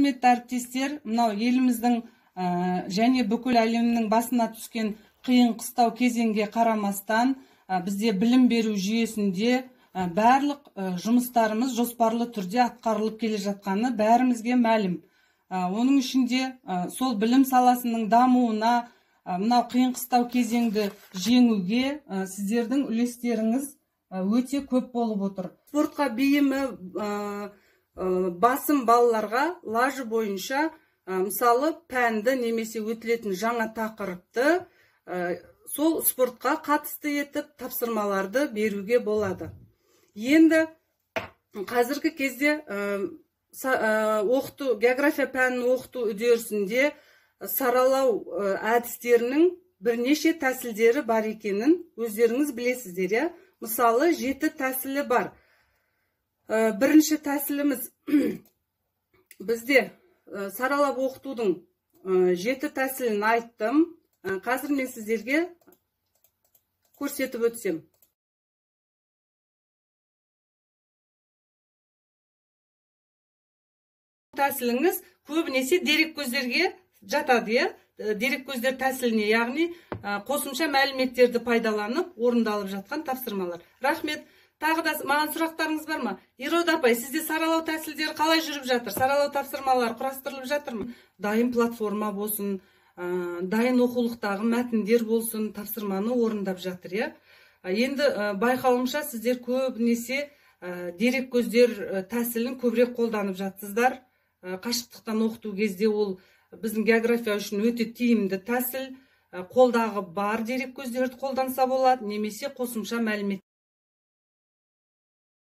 Құрметті әріптестер, мынау еліміздің және бүкіл әлемнің басына түскен қиын қыстау кезеңге қарамастан, бізде білім беру жүйесінде барлық жұмыстарымыз жоспарлы түрде атқарылып келе жатқаны бәрімізге мәлім. Оның ішінде сол білім саласының дамуына, мынау қиын қыстау кезеңді жеңуге сіздердің үлестеріңіз өте көп болып отыр. Спортқа бейімі басым балаларға лажы бойынша, мысалы, пәнді немесе өтілетін жаңа тақырыпты сол спортқа қатысты етіп тапсырмаларды беруге болады. Енді қазіргі кезде оқыту, география пәнін оқыту үдерісінде саралау әдістерінің бірнеше тәсілдері бар екенін өздеріңіз білесіздер, иә? Мысалы, 7 тәсілі бар. Бірінші тәсіліміз бізде саралап оқытудың 7 тәсілін айттым. Қазір мен сіздерге көрсетіп өтсем. Тәсіліңіз көбінесе дереккөздерге жатады, иә? Дереккөздер тәсіліне, яғни қосымша мәліметтерді пайдаланып орындалып жатқан тапсырмалар. Рахмет. Тағы да маған сұрақтарыңыз бар ма? Ирода апай, сізде саралау тәсілдері қалай жүріп жатыр? Саралау тапсырмалары құрастырылып жатыр ма? Дайын платформа болсын, дайын оқулықтағы мәтіндер болсын, тапсырманы орындап жатыр, иә? Енді байқауымша, сіздер көбінесе дереккөздер тәсілін көбірек қолданып жатсыздар. Қашықтықтан оқыту кезде ол біздің география үшін өте тиімді тәсіл. Қолдағы бар дереккөздерді қолданса болады, немесе қосымша мәлімет